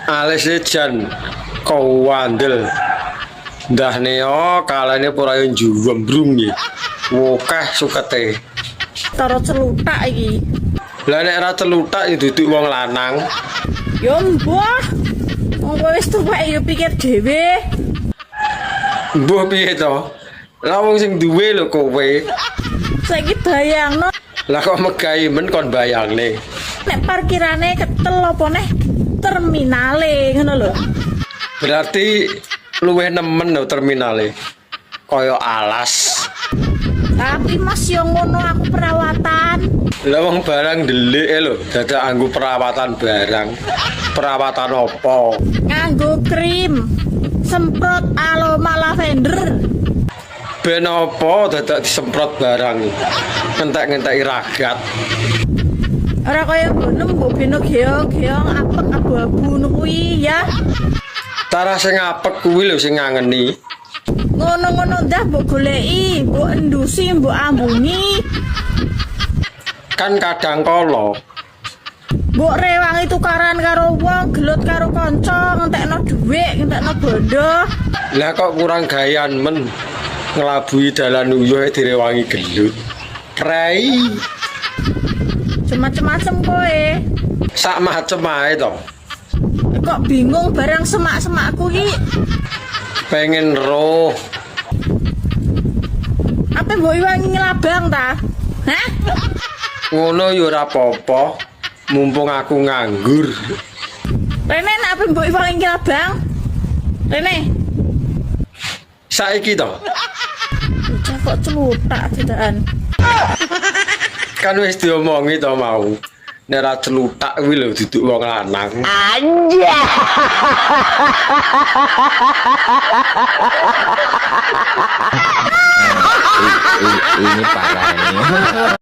Alise jan kowandel. Ndah neo kalane ora yo njembrung iki. Wokeh sukete. Tara celutak iki. Lah nek ora celutak ya duduk wong lanang. Ya mbuh. Wong kowe wis tuwek ya pikir dhewe. Mbuh piye to? Lah wong sing duwe lho kowe. Saiki bayangno Lah kok megahi men kon bayangne. Nek parkirane ketel apa neh terminale ngono lho. Berarti luwih nemen lho terminale. Kaya alas. Tapi Mas yo ngono aku perawatan. Lah wong barang ndelik lho, dadak anggo perawatan barang. Perawatan apa? Nganggo krim, semprot aroma lavender. Ben apa dadak disemprot barang? Ngentek-ngenteki ragat. Ora kaya ngono mbok beno geong-geong apek abu-abu ngono kuwi ya. Tarah sing apek kuwi lho sing ngangeni. Ngono-ngono ndah mbok goleki, mbok endusi, mbok ambungi, Kan kadang kala mbok rewangi tukaran karo wong, gelut karo kanca, ngentekno dhuwit, ngentekno bondo. Lah kok kurang gayan men nglabuhi dalan uyuh direwangi gelut. Prei. Macem-macem kowe. Sak macem ae to. Kok bingung barang semak-semakku ki? Pengen roh. Apa mbok iwangi nglabang ta? Hah? Ngono ya ora apa-apa. Mumpung aku nganggur. Rene nek apa mbok iwangi nglabang? Rene, Saiki to. Bocah kok celutak dadakan. Kan wis diomongi to mau. Nek ora celutak kuwi lho duduk wong lanang. Anjay. Ini parah ini.